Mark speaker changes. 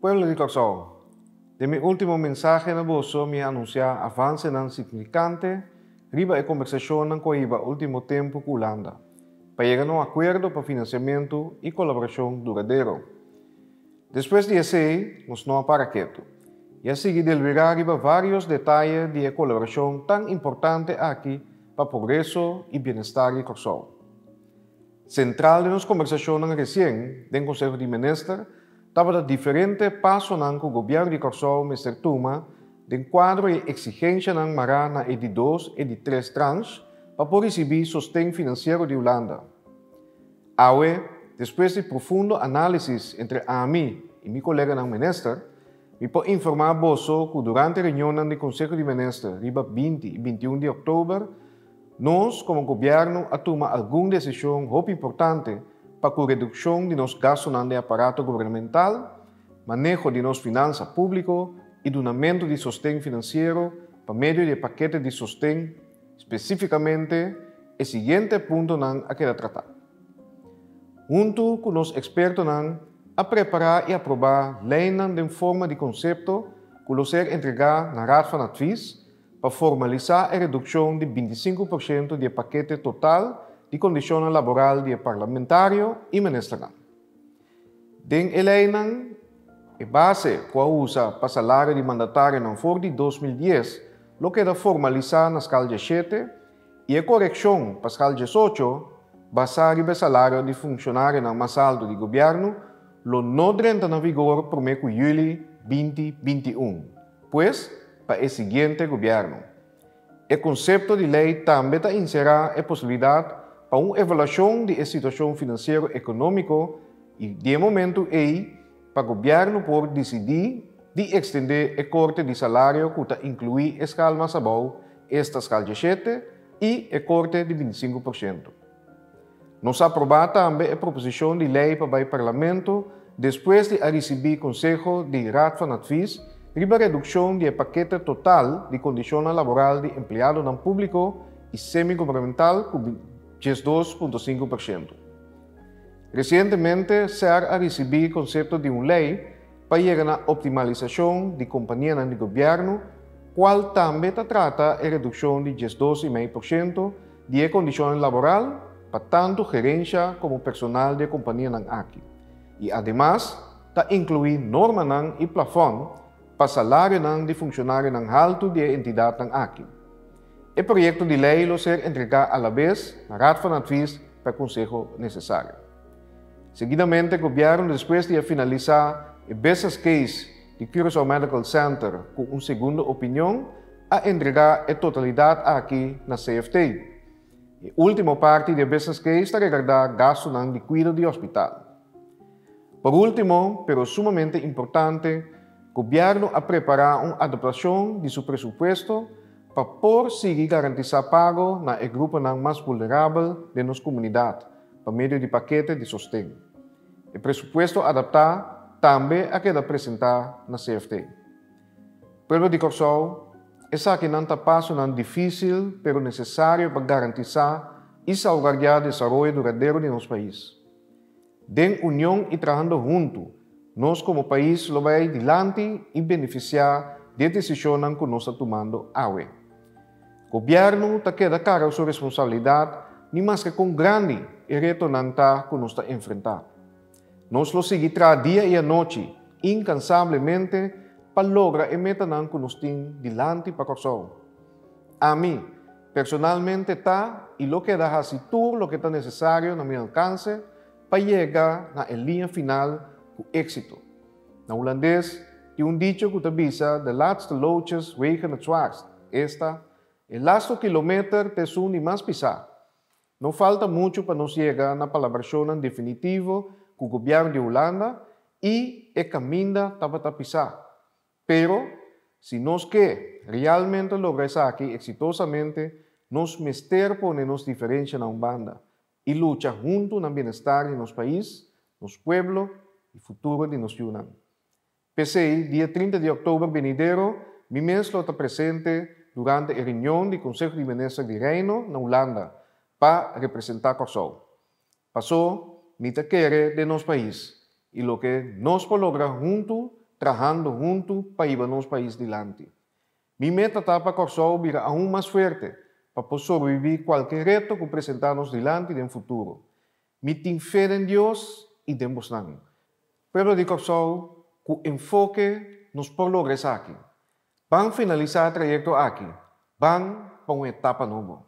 Speaker 1: Pueblo di Kòrsou, Den mi último mensahe na boso mi a anunsiá avansenan signifikante riba e kombersashonnan ku a hiba último tempu ku Hulanda pa yega na un akuerdo pa finansiamentu i kolaborashon duradero. Despues di esei nos no a para ketu i a sigui deliberá riba vários detaye di e kolaborashon tan importante aki pa progreso i bienestar di Kòrsou. Sentral den nos kombersashonnan resien den Konseho di Minister tabata diferente pasonan ku Gobièrnu di Kòrsou mester tuma den kuadro e eksigenshanan mará na e di dos e di tres transh pa por risibí sosten finansiero di Hulanda. Awe, despues di profundo análisis entre ami i mi koleganan minister, mi por informá boso ku durante reunionnan di Konseho di Minister riba 20 i 21 di òktober, Nos komo gobièrnu a tuma algun desishon hopi importante pa ku redukshon di nos gastunan den aparato gubernamental, maneho di nos finansa públiko i dunamentu di sosten finansiero pa medio di e pakete di sosten. Spesífikamente e siguiente puntonan a keda tratá. Huntu ku nos ekspertonan a prepará i aprobá leinan den forma di konsepto ku lo ser entregá na Raad van Advies pa formalisá e redukshon di 25% di e pakete total di kondishonnan laboral di e parlamentario i ministernan. Den e leinan, e base ku a usa pa salario di mandatarionan for di 2010 lo keda formalisá na skal 17 i e korekshon pa skal 18, basá riba e salario di funshonarionan mas altu di gobièrnu, lo no drenta na vigor promé ku yüli 2021. Pues, pa e siguiente gobièrnu. E konsepto di lei tambe ta inserá e posibilidat pa un evaluashon di e situashon finansiero ekonómiko i di e momentu ei pa gobièrnu por disidí di ekstendé e korte di salario ku ta inkluí e skal mas abou, esta skal 17, i e korte di 25%. Nos a aprobá tambe e proposishon di lei pa bai Parlamento despues di a risibí konseho di Raad van Advies riba redukshon di e pakete total di kondishonnan laboral di empleadonan públiko i semi-gubernamental ku 12,5%. Resientemente SER a risibí konsepto di un lei pa yega na optimalisashon di kompanianan di gobièrnu, kual tambe ta trata e redukshon di 12,5% di e kondishonnan laboral pa tantu gerensha komo personal di e kompanianan aki i ademas ta inkluí normanan i plafòn pa salarionan di funshonarionan haltu di e entidatnan aki. E proyekto di lei lo ser entregá alabes na Raad van Advies pa e konseho nesesario. Seguidamente gobièrnu despues di a finalisá e business case di Curaçao Medical Center ku un segundo opinion a entregá e totalidat aki na CFT. E último parti di e business case ta regardá gastunan di kuido di hospital. Por último, pero sumamente importante, gobièrnu a prepará un adaptashon di su presupuesto pa por sigui garantisá pago na e gruponan mas vulnerabel den nos komunidat pa medio di pakete di sosten. E presupuesto adaptá tambe a keda presentá na CFT. Pueblo di Kòrsou, esakinan ta pasonan difísil pero nesesario pa garantisá i salvaguardiá desaroyo duradero di nos pais. Den union i trahando huntu, nos komo pais lo bai dilanti i benefisiá di e desishonnan ku nos ta tumando awe. Gobièrnu ta keda karga su responsabilidat ni maske kon grandi e retonan ta ku nos ta enfrentá. Nos lo sigui traha dia i anochi, inkansablemente, pa logra e metanan ku nos tin dilanti pa Kòrsou. Ami, personalmente ta i lo keda hasi tur loke ta nesesario na mi alkanse pa yega na e liña final ku éksito. Na hulandes tin un dicho ku ta bisa de laatste loodjes wegen het zwaarst, esta, e lasto kilometer ta esun di mas pisá. No falta muchu pa nos yega na palabrashonnan definitivo ku gobièrnu di Hulanda i e kaminda tabata pisá. Pero, si nos ke realmente logra esaki eksitosamente, nos mester pone nos diferensha na un banda i lucha huntu na bienestar di nos pais, nos pueblo i futuro di nos yunan. P'esei, dia 30 di òktober benidero, mi mes lo ta presente durante e reunion di Konseho di Minister di Reino na Hulanda pa representá Kòrsou. Pasó mi ta kere den nos pais i loke nos por logra huntu. trahando huntu pa hiba nos pais dilanti. Mi meta ta pa Kòrsou bira aún mas fuerte, pa por sobreviví kualke reto ku presentá nos dilanti den futuro. Mi tin fe den Dios i den bosnan. Pueblo di Kòrsou, ku enfoke nos por logra esaki. Ban finalisá e trayekto aki. Ban pa un etapa nobo.